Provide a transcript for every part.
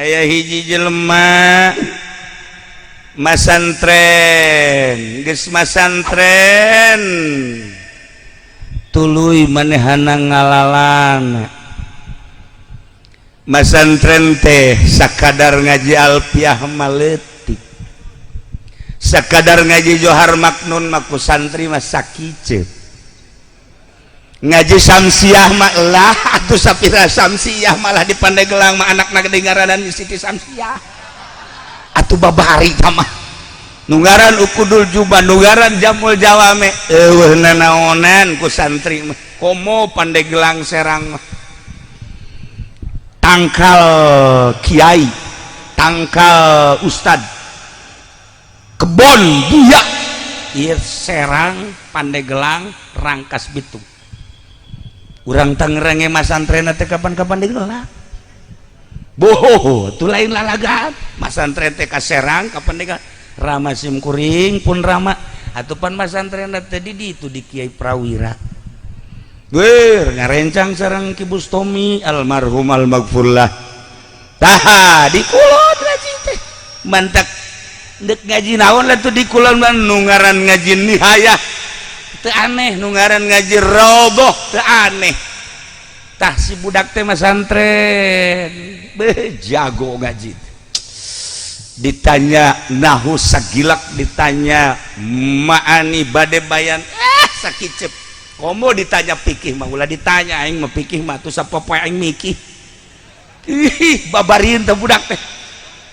Aya hiji jelema masantren, geus masantren tuluy manehana ngalalan. Masantren teh sakadar ngaji alfiah mah leutik, sakadar ngaji Johar Maknun mah ku santri mah sakiceup, ngaji Samsiah mah lah atuh sapira Samsiah, malah di Pandeglang mah anakna ngaranan Siti Samsiah atuh. Babari mah nu ngaran Ukudul Juba, nu ngaran Jamul Jawame, eueuh nanaonan ku santri mah. Komo Pandeglang, Serang mah tangkal kiai, tangkal ustad, kebon buaya ieu Serang, Pandeglang, Rangkas Bitung. Urang Tangerang ge masantren teh kapan-kapan digelar. Boho, itu lain lalagan. Masantren teh ka Serang, ka Pandeglang. Rama sim kuring pun rama atuh pan masantren teh di itu di Kiai Prawira. Ger ngarencang sareng Ki Bustomi almarhum almaghfurlah. Tah, di kulon ngaji teh. Mantak dek ngaji naon lah tuh di kulon mah, nu ngaran ngaji nihayah teu aneh, nu ngaran ngaji roboh teu aneh. Tah, si budak teh masantren, beh, jago ngaji. Ditanya nahu sagilak, ditanya maani bade bayan eh sakicep. Komo ditanya pikih mah ulah ditanya, aing mah pikih mah tuh sapopoe aing mikih. Ih, babarin teh budak teh.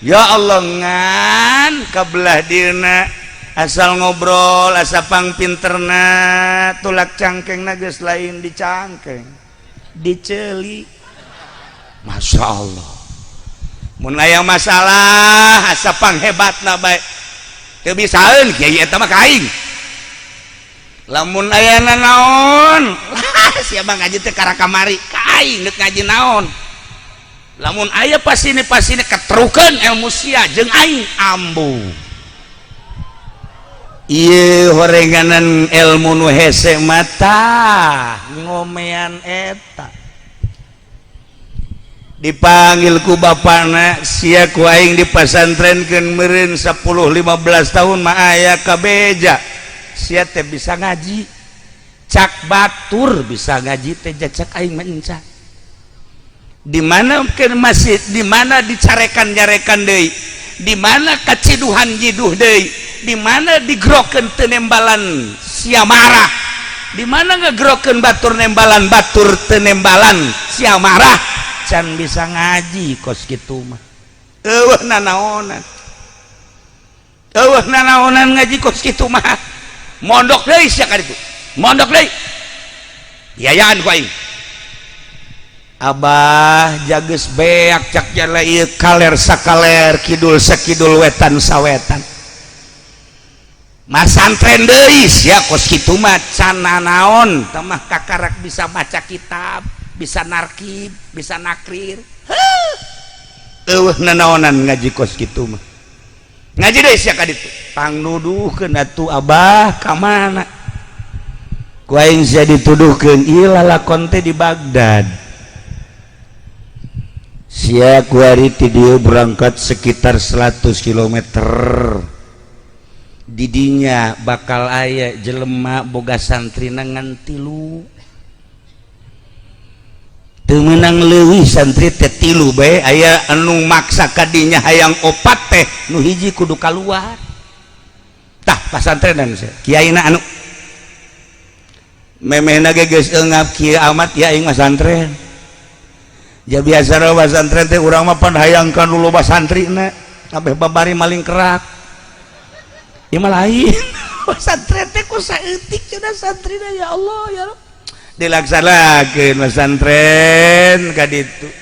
Ya Allah, ngan kabelah dina asal ngobrol asa pang pinterna, tulak cangkeng geus lain di cangkeng, diceli. Masya Allah, mun aya masalah asa panghebatna bae, teu bisaeun kiai eta mah ka aing. Lamun aya naon, siapa ngaji teh kara kamari ka aing, deuk ngaji naon. Lamun aya pasini pasini ketrukeun ilmu sia jeung aing ambu. Ieu horenganan ilmu nu hese mata ngomean eta. Dipanggil ku bapana, "Sia ku aing dipasantrenkeun meureun 10 15 tahun mah aya kabeja sia teh bisa ngaji. Cak batur bisa ngaji teh, cak aing mah encan." Di mana ke masjid, di mana dicarekan nyarekan deui, di mana kaciduhan jiduh deui, di mana digrokeun teu nembalan sia marah, di mana ngegrokeun batur nembalan, batur teu nembalan sia marah. Can bisa ngaji kos kitu mah, eueuh nanaonan, eueuh nanaonan ngaji kos kitu mah. Mondok deui sia ka ditu, mondok deui, biayaan ku aing. "Abah, jages beak," cak jala ieu, "kaler sakaler, kidul sakidul, wetan sawetan." Masantren deui sia kos kitu mah, can nanaon tah mah, kakarak bisa baca kitab, bisa narkib, bisa nakrir. Eueuh nanaonan ngaji kos kitu mah. Ngaji deui sia ka ditu. Pangnuduhkeun atuh, Abah, ka mana ku aing sia dituduhkeun? Ieu lalakon teh di Baghdad. Sia kuari ti dieu berangkat sekitar 100 km, didinya bakal aya jelema boga santrina ngan tilu, teu meunang leuwih, santri teh tilu bae. Aya anu maksa kadinya hayang opat teh, nu hiji kudu kaluar. Tah, pasantrenan sia kiaina anu memehna ge geus eungap kieu amat ya aing masantren. Ja biasa pasantren teh urang mah pan hayang kan loba santrina kabeh, babari maling kerak. Ieu mah lain, pasantren teh ku saeutik cenah santrina. Ya Allah, ya Rabb, dilaksanakeun pesantren ka ditu,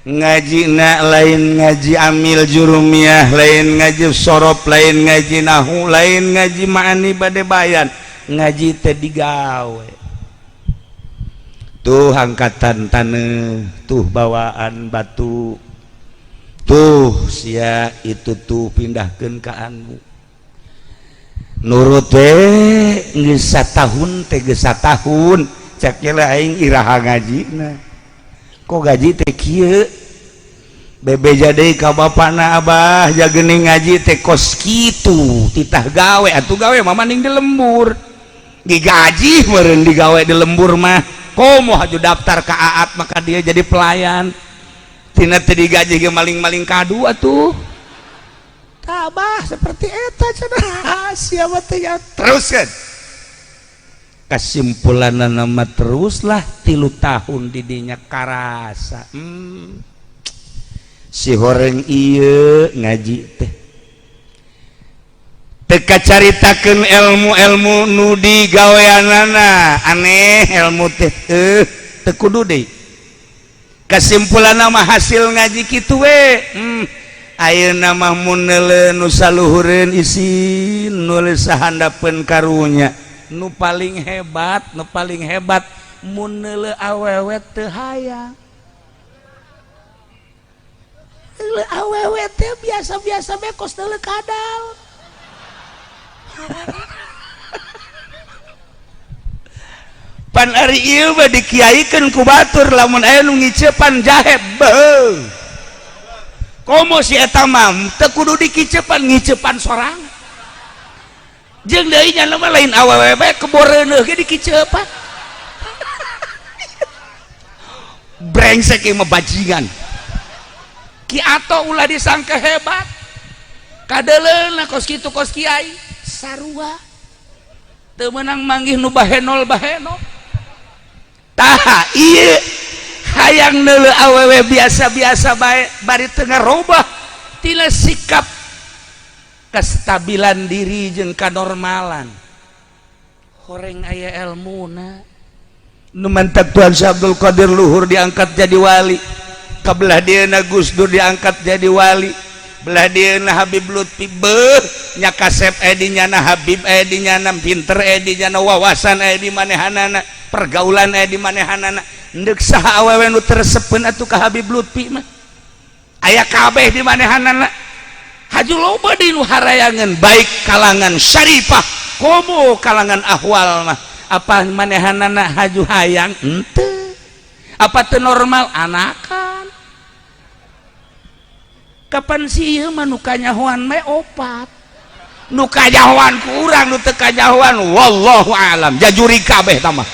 ngajina lain ngaji amil jurumiyah, lain ngaji sorof, lain ngaji nahu, lain ngaji ma'ani bade bayan, ngaji teh digawe. Tuh angkatan tanah, tuh bawaan batu, tuh sia itu tuh pindahkeun ka anu nurut we. Geus satahun teh, geus satahun, cek aing, "Iraha ngajina? Kok gaji teh kieu?" Bebeja deui ka bapana, "Abah, ja geuning ngaji teh kos kitu, titah gawe atuh, gawe mah mending di lembur, digaji meureun digawe di lembur mah. Komo haju daftar ka Aat, maka dia jadi pelayan tina teu digaji ge maling-maling kadu atuh." Tabah seperti eta cenah siapa teh ya. Terus kan kesimpulan nama teruslah 3 tahun didinya karasa, si horeng ieu ngaji teh teka caritakeun ilmu-ilmu nu digaweanana aneh, ilmu teh teu kudu deui. Kesimpulan nama hasil ngaji kitu we, ayeuna mah mun neuleu nu saluhureun isin, nulis sahandapeun. Karunya nu paling hebat, nu paling hebat mun neuleu awewe teu hayang. Neuleu awewe teh biasa-biasa bae, kos neuleu kadal. Pan ari ieu mah dikiaikeun ku batur, lamun aya nu ngicepan jahe beuh. Komo si eta mah teu kudu dikicepan, ngicepan sorang. Jeung deui nya mah lain awewe bae, keboreuneuh ge dikicepan. Brengsek ieu mah, bajingan. Ki Ato ulah disangka hebat, kadeleuna kos kitu, kos kiai sarua teu meunang manggih nu bahenol bahenol. Tah ieu hayang neuleu awewe biasa-biasa bae, bari teu ngarobah tina sikap kestabilan diri jeung kanormalan. Horeng aya elmuna nu mantak Tuan Syekh Abdul Qadir luhur diangkat jadi wali, kabelah dieuna Gus Dur diangkat jadi wali, belah dieuna Habib Lutfi. Beuh nya kasep aya di nyana, Habib aya di nyana, pinter aya di nyana, wawasan aya di manehanana, pergaulan aya di manehanana. Ndek saha awewe nu teu resepeun atuh ka Habib Lutfi mah? Aya kabeh di manehanana. Haju loba di nu harayangan, baik kalangan syarifah komo kalangan ahwal mah. Apa manehanana haju hayang henteu? Apa teu normal anakan? Kapan sih ieu mah nu kanyahoan mah opat, nu kanyahoan ku urang, nu teu kanyahoan wallahu alam, jajuri kabeh tah mah.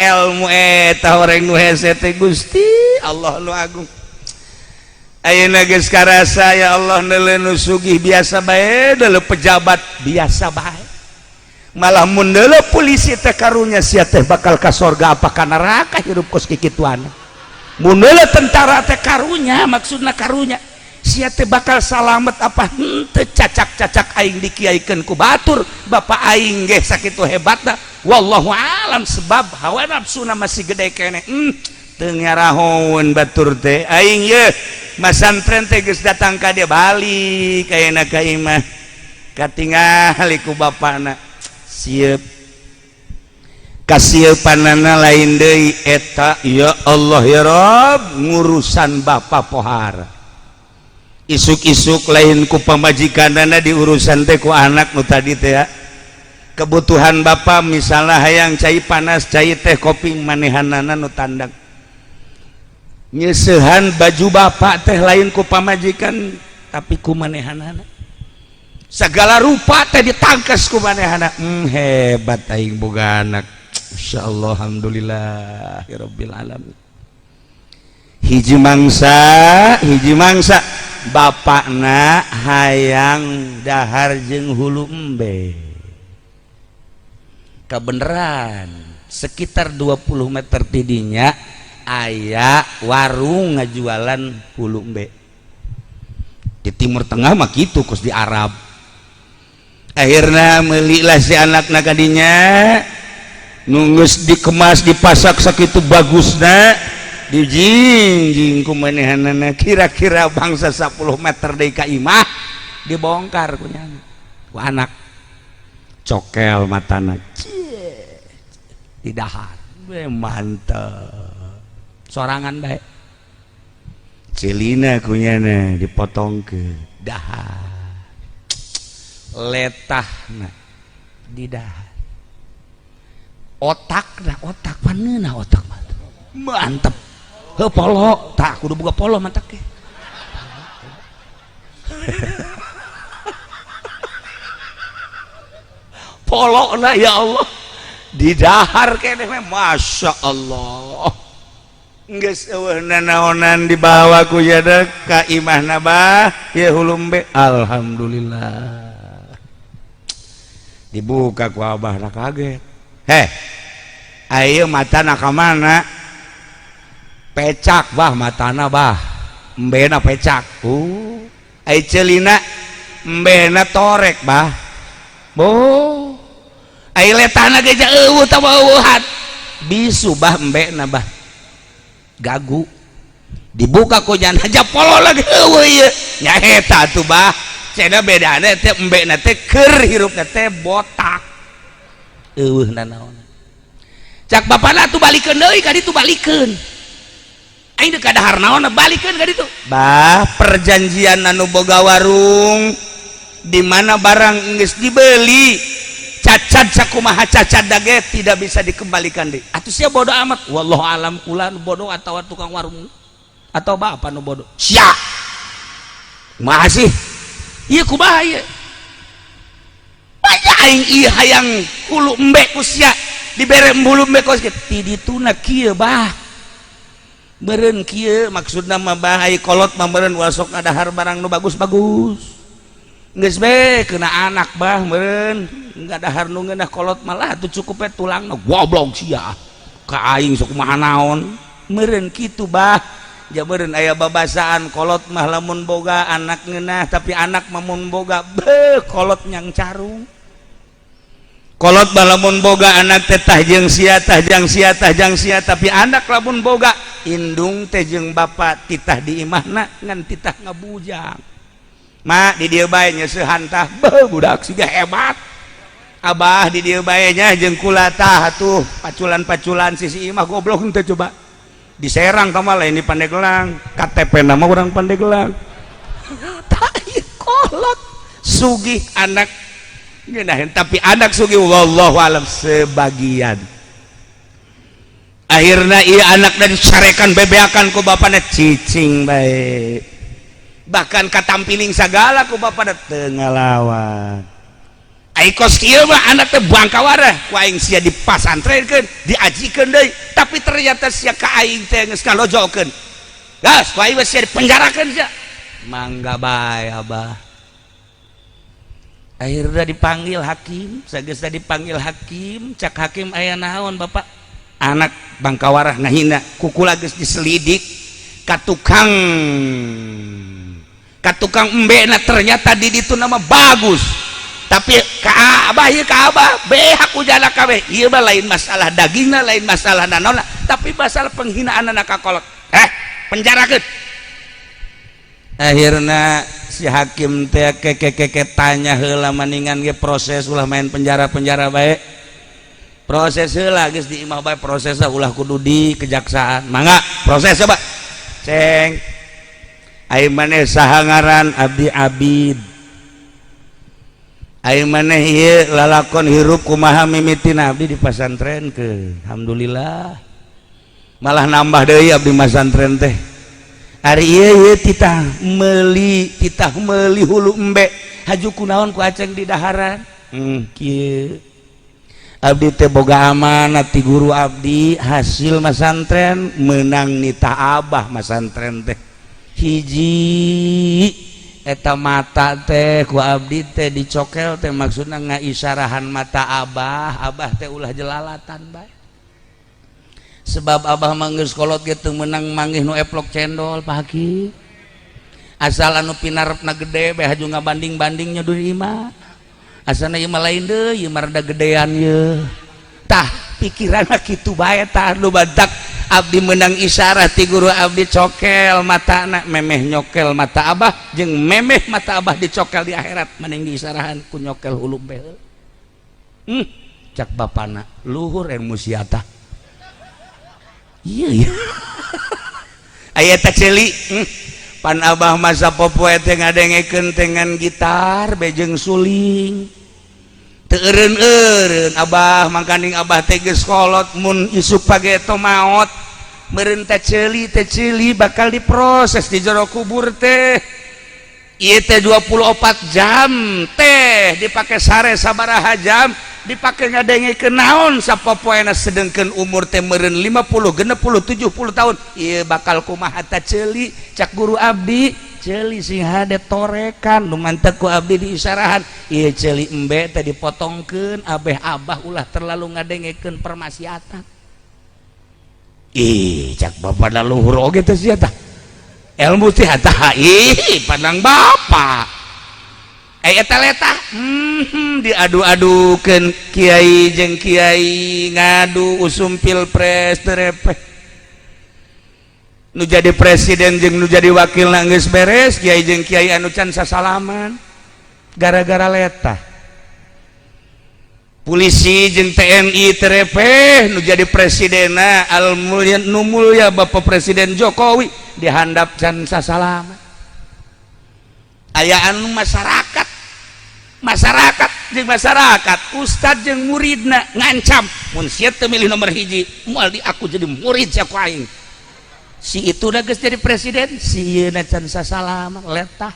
Ilmu eta horeng nu hese teh, Gusti Allah nu agung. Ayeuna geus karasa, ya Allah, neuleu nu sugih biasa bae, neuleu pejabat biasa bae, malah mun neuleu polisi teh karunya, sia teh bakal ka sorga apa ka neraka hirup kos kikituan. Mun neuleu tentara teh karunya, maksudna karunya sia teh bakal salamet apa henteu. Cacak-cacak aing dikiaikeun ku batur, bapak aing ge sakitu hebatna, wallahu alam, sebab hawa nafsuna masih gede keneh. Teu ngarahoeun batur teh. Aing ye masantren teh geus datang ka dia, balik ayeuna ka imah, katingali ku bapana sieup. Kasieupanana lain deui eta, ya Allah ya Rob, ngurusan bapak pohara isuk-isuk lain ku pamajikanana diurusan teh, ku anak nu tadi teh ya. Kebutuhan bapak misalnya hayang cai panas, cai teh, kopi, manehanana nu tandang. Nyesehan baju bapak teh lain ku pamajikan, tapi ku manehanana. Segala rupa teh ditangkas ku manehana. Hebat aing boga anak. Insyaallah, alhamdulillah rabbil alamin. Hiji mangsa, hiji mangsa bapakna hayang dahar jeung hulu embe. Kebenaran sekitar 20 meter tidinya aya warung ngajualan hulu embe. Di Timur Tengah mah gitu, kos di Arab. Akhirnya melilah si anak kadinya, nunggus dikemas, dipasak sakitu bagusna, dijingjing ku manehanana. Kira-kira bangsa 10 meter deui ka imah, dibongkar ku nyana, ku anak, cokel matana di dahar. Be mantep sorangan bae. Celina kunyana dipotong ke dahar, letahna di dahar, otak nah, otak paneuna, otak mantep. Heuh, polo tah kudu boga polo mantak ge. Polo na ya Allah didahar keneh mah, Masya Allah. Geus eueuh nanaonan dibawa ku jada ka imahna bah ieu hulu embe. Alhamdulillah dibuka ku abah na kaget. Heh, ayo matana ka mana? Pecak bah matana bah, embena pecak. Ai celina embena torek bah. Oh, ai letahna ge eueuh tah eueuhan bisu bah embena bah gagu. Dibuka ku jan aja polo lagi eueuh ieu nya eta atuh bah. Cenah bedana teh embena teh keur hirupna teh botak eueuh nanaon. Cak bapana tuh balikeun deui ka ditu, balikeun aing deuk kadahar naon, balikeun ka ditu bah. Perjanjian anu boga warung di mana barang geus dibeli cacat sakumaha cacat dage tidak bisa dikembalikan deui. Atuh sia bodoh amat, wallahu alam kula nu bodoh atawa tukang warung atau bapak nu bodoh. Sia kumaha sih ieu, kumaha ieu? Banyak aing ieu hayang hulu embe ku sia dibere hulu embe ku sia ti dituna kieu bah. Meureun kieu maksudna mah bah, ai kolot mah meureun ulah sok ngadahar barang nu bagus-bagus geus be kena anak bah, meureun ngadahar nu ngeunah kolot malah atuh cukup we tulangna. Goblok sia ka aing sok kumaha naon meureun kitu bah. Ja meureun aya babasaan kolot mah lamun boga anak ngeunah, tapi anak mah mun boga beuh kolot nyang carung. Kolot mah lamun boga anak teh tah jeung sia, tah jang sia, tah jang sia, tapi anak lamun boga indung teh jeung bapa titah di imahna ngan titah ngabujang ma di dieu bae nyeusehan tah. Beuh, budak siga hebat. Abah di dieu bae nya jeung kula tah atuh paculan-paculan sisi imah. Goblok teh coba diserang tah mah lain di Pandeglang, KTP nama urang Pandeglang. Tah ieu kolot sugih anak ngeunaheun, tapi anak sugih wallahu alam sebagian. Akhirna ieu anak dan dicarekan bebeakan ku bapana cicing bae, bahkan katampiling sagala ku bapana teu ngalawan. Ai kos kieu mah anak teh bangkawarah ku aing sia dipasantrenkeun diajikeun deui, tapi ternyata sia ka aing teh geus ngalojokeun gas ku aing mah sia dipenjarakeun sia. Mangga bae abah. Akhirnya dipanggil hakim. Sageus dipanggil hakim, cak hakim, "Aya naon, bapak?" "Anak bangkawarah ngahina kukula." Geus diselidik ka tukang, ka tukang embena, ternyata di ditu nama bagus, tapi ka abah ieu, ka abah behak ujana kabeh. Ieu mah lain masalah dagingna, lain masalah nanaonna, tapi masalah penghinaan anak ka kolot. Eh, penjarakeun. Akhirna si hakim teh keke tanya heula maningan ge proses, ulah main penjara-penjara bae, proses heula geus di imah bae proses, ulah kudu di kejaksaan. Mangga proses coba ceng. Ai maneh saha ngaran? "Abdi Abid." Ai maneh ieu lalakon hirup kumaha mimitina? "Abdi di pasantren ke, alhamdulillah malah nambah deui abdi masantren teh. Ari ieu ieu titah meuli hulu embe haju kunaon ku aceng di daharan?" Kieu, abdi teh boga amanat ti guru abdi hasil masantren menang nita abah masantren teh hiji eta mata teh ku abdi teh dicokel teh maksudna ngaisyarahan mata abah, abah teh ulah jelalatan bae, sebab abah mah geus kolot ge teu meunang manggih nu eplok cendol. Pak Hakim, asal anu pinarepna gede bae haju ngabanding-bandingnya di imah, asana ieu mah lain deui, ieu mah rada gedean ye. Tah pikiranna kitu bae. Tah nu badak abdi menang isyarat ti guru abdi cokel matana, memeh nyokel mata abah jeung memeh mata abah dicokel di akhirat mending diisyarahan ku nyokel hulu behel. Cak bapana, "Luhur ilmu sia tah." Iya iya, aya teh ceuli. Pan abah masa popoe teh ngadengekeun dengan gitar bejeng suling teu eureun-eureun abah, mangkaning abah teh geus kolot mun isuk pageto maot. Meureun teh ceuli teh, ceuli bakal diproses di jero kubur teh. Ieu teh 24 jam teh dipake sare sabaraha jam, dipake ngadengekeun naon sapopoena, sedengkeun umur teh meureun 50, 60, 70 tahun. Ieu bakal kumaha ta ceuli? Cak guru abdi, ceuli sing hade torekan nu mantep ku abdi diisyarahan. Ieu ceuli embe teh dipotongkeun abeh abah ulah terlalu ngadengekeun permaksiatan. Ih, cak bapak da luhur oge teh sia tah ilmu teh tah. Ih, pandang bapak eh eta letah, diadu-adukeun kiai jeung kiai, ngadu usum pilpres terepeh nu jadi presiden jeung nu jadi wakil. Geus beres, kiai jeung kiai anu can sasalaman gara-gara letah. Polisi jeung TNI terepeh nu jadi presidena al mulia, nu mulia Bapak Presiden Jokowi dihandap can sasalaman. Aya anu masyarakat, masyarakat jeung masyarakat, ustad jeung muridna ngancam, mun sia teu milih nomor 1, moal di aku jadi murid sia ku aing. Si itu udah geus jadi presiden, si ieu can sasalaman letah.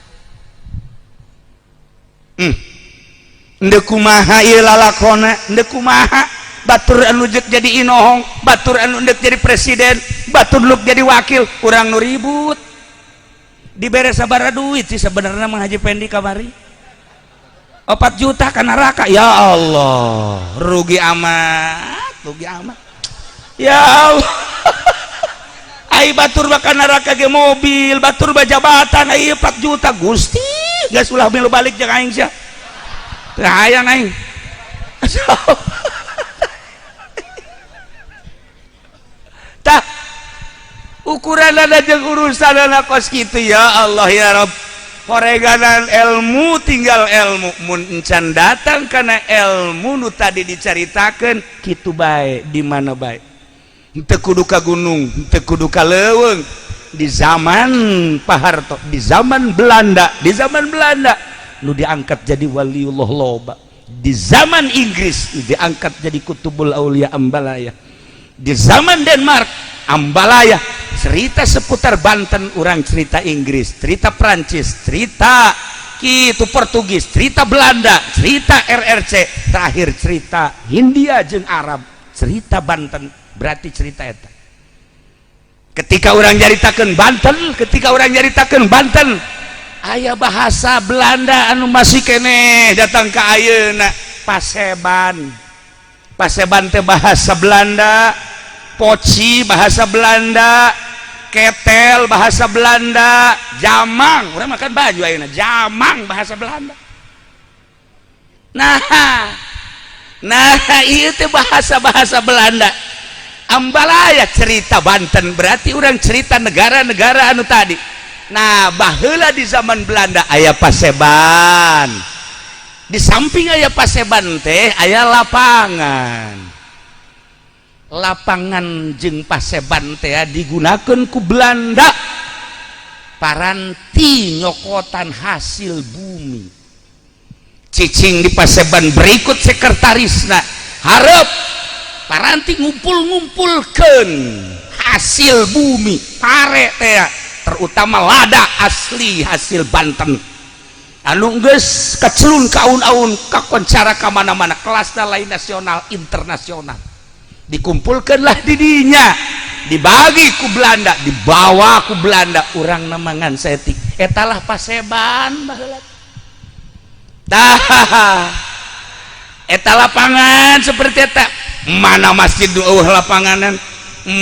Ndek kumaha ieu lalakona? Ndek kumaha batur anu jek jadi inohong, batur anu ndek jadi presiden, batur nu jadi wakil, urang nu ribut? Dibere sabaraha duit sih sebenarnya Mang Haji Pendi kamari? 4 juta ka neraka. Ya Allah, rugi amat, rugi amat, ya Allah. Ai batur bakal neraka ge mobil, batur jabatan, ai 4 juta. Gusti, geus ulah milu balik jeung aing sia. Teu hayang aing. Tah, ukuran ada jeung urusan kos kitu. Ya Allah, ya Rob, horeganan ilmu, tinggal ilmu. Mun encan datang karena ilmu nu tadi dicaritakeun kitu bae, di mana bae, teu kudu ka gunung, teu kudu ka leuweung. Di zaman Pak Harto, di zaman Belanda, di zaman Belanda nu diangkat jadi waliullah loba. Di zaman Inggris diangkat jadi kutubul aulia Ambalaya. Di zaman Denmark Ambalaya. Cerita seputar Banten, orang cerita Inggris, cerita Prancis, cerita gitu Portugis, cerita Belanda, cerita RRC, terakhir cerita Hindia jeung Arab. Cerita Banten berarti cerita eta. Ketika orang nyaritakeun Banten, ketika orang nyaritakeun Banten, aya bahasa Belanda anu masih kene datang ke ayeuna, paseban. Paseban teh bahasa Belanda, poci bahasa Belanda, ketel bahasa Belanda, jamang, urang makan baju ayeuna jamang bahasa Belanda. Nah, nah, itu bahasa-bahasa Belanda. Ambalaya cerita Banten berarti orang cerita negara-negara anu tadi. Nah, baheula di zaman Belanda aya paseban. Di samping aya paseban teh aya lapangan. Lapangan jeung paseban teh digunakan ku Belanda paranti nyokotan hasil bumi. Cicing di paseban berikut sekretarisna, harap paranti ngumpul-ngumpulkan hasil bumi pare teh, terutama lada asli hasil Banten anu geus kacelun kaun-aun, kakoncara ka mana-mana, kelasna lain nasional, internasional. Dikumpulkanlah didinya, dibagi ku Belanda, dibawa ku Belanda, urang namangan setik. Etalah paseban baheula. Tah, eta lapangan seperti eta. Mana masjid nu eueuh lapanganan,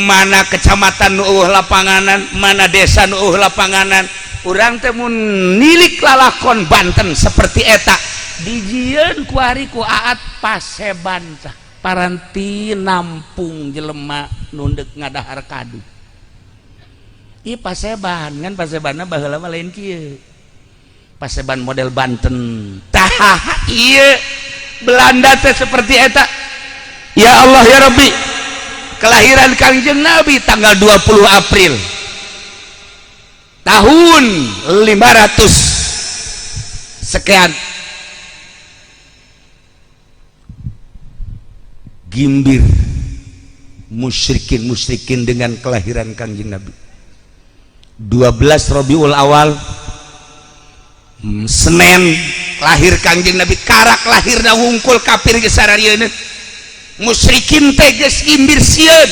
mana kecamatan nu eueuh lapanganan, mana desa nu eueuh lapanganan. Urang teh mun nilik lalakon Banten seperti eta, dijieun ku ari ku Aat paseban tah paranti nampung jelema nu deuk ngadahar kadu. Ih, paseban kan, pasebanna baheula mah lain kieu, paseban model Banten. Tah, ieu Belanda teh seperti eta. Ya Allah, ya Rabbi, kelahiran Kangjeng Nabi tanggal 20 April tahun 500 sekian. Gimbir Musyrikin musyrikin dengan kelahiran Kangjeng Nabi 12 Rabiul Awal, Senin lahir Kangjeng Nabi. Karak lahirna wungkul kafir geus sararieun, musyrikin teh geus imbir sieun.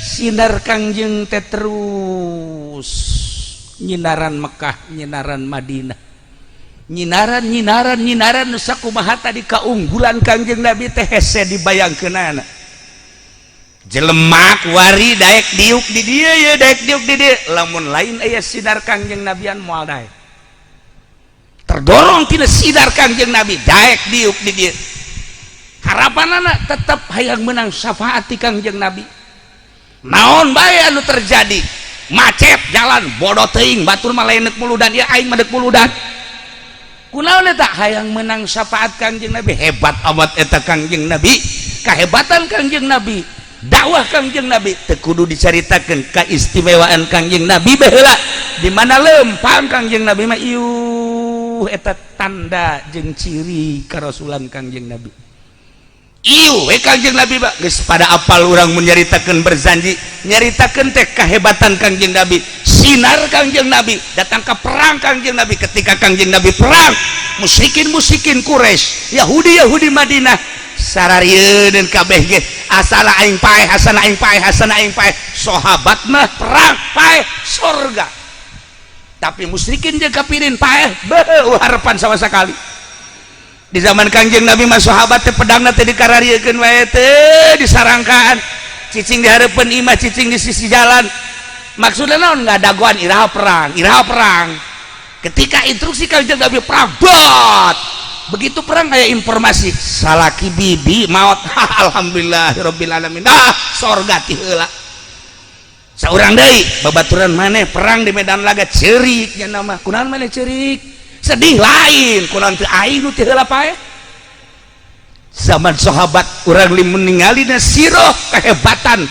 Sinar Kangjeng teh terus nyinaran Mekah, nyinaran Madinah, nyinaran, nyinaran, nyinaran. Nu sakumaha tadi kaunggulan Kangjeng Nabi teh hese dibayangkeunana. Jelema kuari daek diuk di dieu ye, daek diuk di dieu, lamun lain aya sinar Kangjeng Nabian moal daek. Terdorong tina sinar Kangjeng Nabi daek diuk di dieu. Harapanana tetap hayang menang syafaat ti Kangjeng Nabi. Naon bae anu terjadi, macet jalan, bodoh teuing, batur mah lain deuk muludan ya, aing mah deuk muludan. Kunaon eta? Hayang menang syafaat Kangjeng Nabi. Hebat amat eta Kangjeng Nabi, kahebatan Kangjeng Nabi, dakwah Kangjeng Nabi teu kudu dicaritakeun. Keistimewaan Kangjeng Nabi baheula di mana lempang Kangjeng Nabi mah iuh, eta tanda jeung ciri karasulan Kangjeng Nabi. Iuh we Kangjeng Nabi mah geus pada apal. Urang mun nyaritakeun berzanji, nyaritakeun teh kahebatan Kangjeng Nabi, sinar Kangjeng Nabi datang ke perang Kangjeng Nabi. Ketika Kangjeng Nabi perang, musyrikin musyrikin Quraisy, Yahudi Yahudi Madinah sararieun kabeh ge, asal aing paeh, asal aing paeh, asal aing paeh. Sahabat mah perang paeh sorga, tapi musyrikin jeung kafirin paeh beuh harapan sama sekali. Di zaman Kangjeng Nabi mah sahabat teh pedangna teh dikarariekeun wae teh, disarangkaan, cicing di hareupeun imah, cicing di sisi jalan. Maksudnya naon? Ngadagoan iraha perang, iraha perang. Ketika instruksi Kangjeng Nabi perang, bot begitu perang kayak informasi salaki bibi maut, alhamdulillahirabbil alamin, ah sorga ti heula. Saurang deui babaturan maneh perang di medan laga, ceurik nya nama. Kunaon maneh ceurik sedih? Lain kunaon teu aing nu ti heula paeh. Zaman sahabat urang limun ningali na siroh kehebatan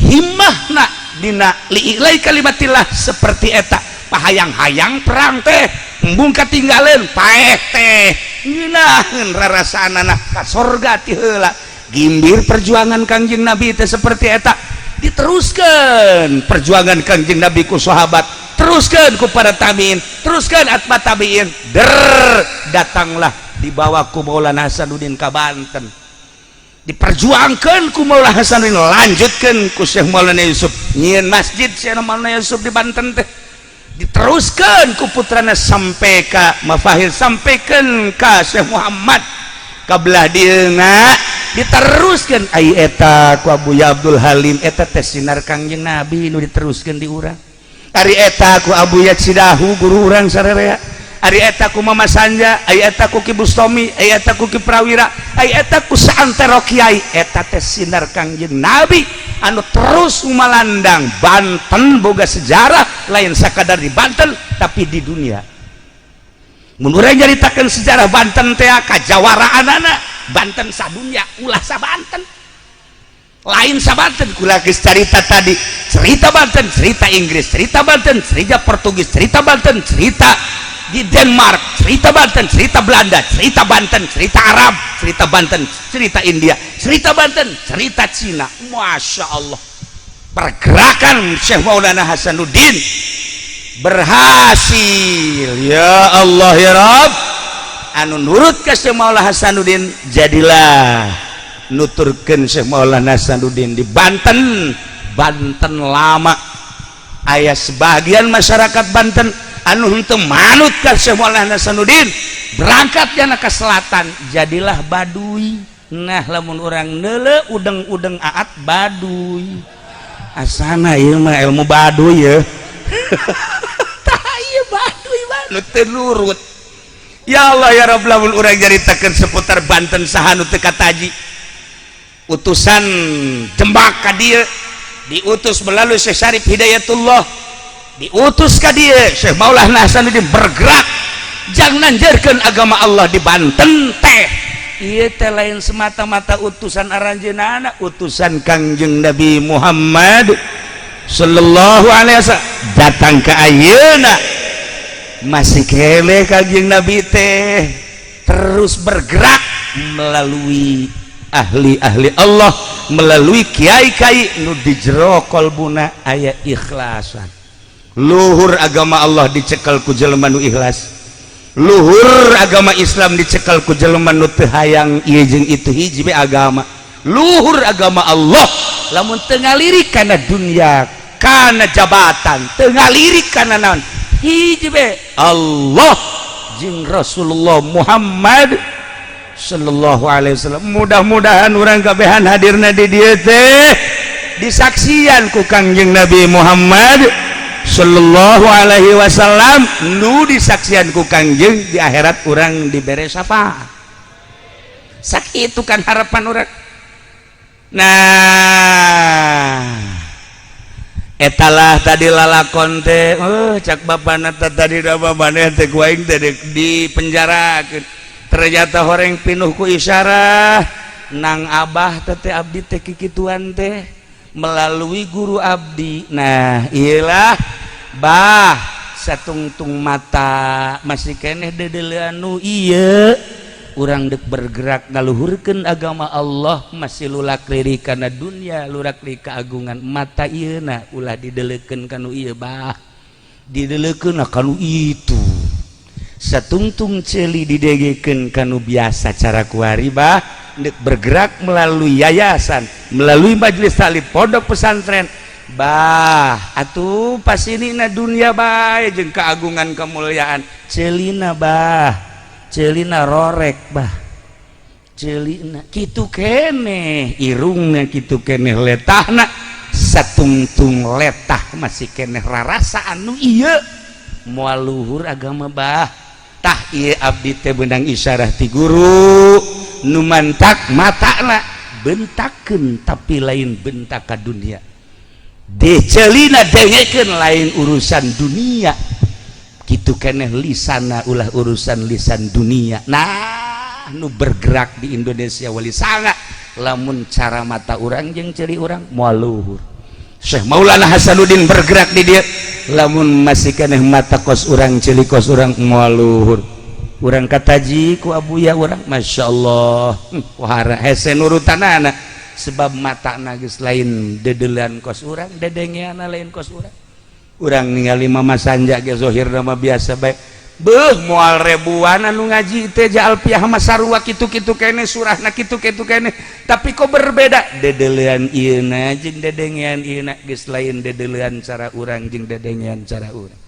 himmahna dina li'ilai kalimatillah seperti eta, pahayang-hayang perang teh embung katinggaleun, paeh teh ngeunaheun rarasaanana ka sorga ti heula. Gimbir perjuangan Kangjeng Nabi teh seperti eta. Diteruskan perjuangan Kangjeng Nabi ku sahabat, teruskan ku para tabiin, teruskan atba tabiin, der datanglah dibawa ku Maulana Hasanuddin ka Banten, diperjuangkan ku Maulana Hasanuddin, lanjutkan ku Syekh Maulana Yusuf, nyieun masjid Syekh Maulana Yusuf di Banten teh, diteruskan ku putrana sampai ka Mafahil, sampaikan ka Syekh Muhammad ka belah dieuna, diteruskan ai eta ku Abu Abdul Halim. Eta teh sinar Kangjeng Nabi nu diteruskan di urang. Ari eta ku Abu Yatsidahu, guru urang sararea, ari eta ku Mama Sanja, ari eta ku Ki Bustomi, ari eta ku Ki Prawira, ari eta ku saantero kiai. Eta teh sinar Kangjeng Nabi anu terus malandang. Banten boga sejarah lain sakadar di Banten tapi di dunia. Mun urang nyaritakeun sejarah Banten teh kajawaraanana Banten sadunya, ulah sa Banten, lain sa Banten. Kula geus carita tadi, cerita Banten cerita Inggris, cerita Banten cerita Portugis, cerita Banten cerita di Denmark, cerita Banten cerita Belanda, cerita Banten cerita Arab, cerita Banten cerita India, cerita Banten cerita Cina. Masya Allah, pergerakan Syekh Maulana Hasanuddin berhasil. Ya Allah ya Rabb, anu nurut ke Syekh Maulana Hasanuddin jadilah nuturkeun Syekh Maulana Hasanuddin di Banten. Banten lama aya sebagian masyarakat Banten anu henteu manut ka Syekh Maulana Hasanuddin, berangkat jana ke selatan, jadilah Baduy. Nah, lamun urang neule udeng-udeng aat Baduy, asana ieu mah ilmu Baduy ya. Tah ieu Baduy nu teu nurut. Ya Allah ya Rabb, lamun urang nyaritakeun seputar Banten, saha nu teu kataji? Utusan Jembak ka dieu diutus melalui Syekh Syarif Hidayatullah, diutus ka dieu. Syekh Maulana Hasanuddin bergerak jangan nanjerkeun agama Allah di Banten teh. Ieu teh lain semata-mata utusan aranjeunana, utusan Kangjeng Nabi Muhammad sallallahu alaihi wasallam datang ke ayeuna masih kele. Kangjeng Nabi teh terus bergerak melalui ahli-ahli Allah. Melalui kiai-kiai nu di jero kolbuna aya ikhlasan. Luhur agama Allah dicekel ku jelema nu ikhlas, luhur agama Islam dicekel ku jelema nu teu hayang ieu jeung itu, hiji be agama. Luhur agama Allah lamun teu ngalirik kana dunia, kana jabatan, teu ngalirik kana naon, hiji be Allah jeung Rasulullah Muhammad sallallahu alaihi wasallam. Mudah-mudahan urang kabehan hadirna di dieu teh disaksian ku Kangjeng Nabi Muhammad sallallahu alaihi wasallam, nu disaksian ku Kangjeng di akhirat urang dibere syafaat. Sakitu kan harapan urang. Nah, etalah tadi lalakon teh. Oh, cak bapana tadi da maneh teh ku aing teh di penjarakeun, ternyata horeng pinuh ku isyarah nang abah teh, abdi teh kikituan teh melalui guru abdi. Nah, iyalah bah, satungtung mata masih keneh dedelean nu ieu, urang dek bergerak ngaluhurkeun agama Allah masih lulak lirik kana dunia, lurak lirik keagungan. Mata ieu na ulah didelekeun kanu ieu bah, didelekeun kanu itu. Satungtung ceuli didegekeun kanu biasa cara kuari bah, dek bergerak melalui yayasan, melalui majelis taklim, pondok pesantren bah. Atuh pas ini na dunia bae jeung keagungan kemuliaan, ceulina bah, ceulina rorek bah, ceulina kitu keneh, irungna kitu keneh, letahna satungtung letah masih keneh rarasa anu ieu moal luhur agama bah. Tah, ieu abdi teh beunang isyarah ti guru nu mantak matana bentakeun, tapi lain bentak ka dunia, deceulina dengekeun lain urusan dunia, kitu keneh lisana ulah urusan lisan dunia. Nah, nu bergerak di Indonesia wali sanga lamun cara mata urang jeung ceuli urang moal luhur. Syekh Maulana Hasanuddin bergerak di dieu, lamun masih keneh mata kos urang, ceuli kos urang, moal luhur. Urang kataji ku abuya urang, Masya Allah, wahara hese nurutanana, sebab mata geus lain dedelean kos urang, dedengeana lain kos urang. Urang ningali Mama Sanja ge zohir mah biasa bae, beuh, moal ribuan anu ngaji teh Alfiah mah sarua kitu-kitu kene, surahna kitu-kitu kene, tapi kok berbeda dedelean ieuna jeung dedengean ieuna geus lain dedelean cara urang jeung dedengean cara urang,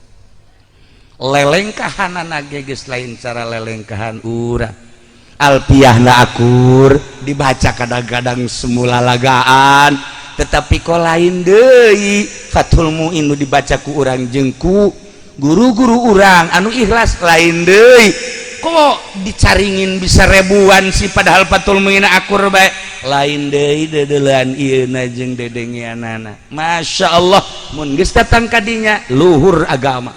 lelengkahanana ge geus lain cara lelengkahan urang. Alfiahna akur dibaca, kadang-kadang semula lagaan, tetapi kok lain deui. Fathul Muin nu dibaca ku urang jeung ku guru-guru urang anu ikhlas lain deui. Kok dicaringin bisa ribuan sih, padahal Fathul Muin akur bae? Lain deui dedelean ieuna jeung dedengeanana. Masya Allah, mun geus datang kadinya luhur agama.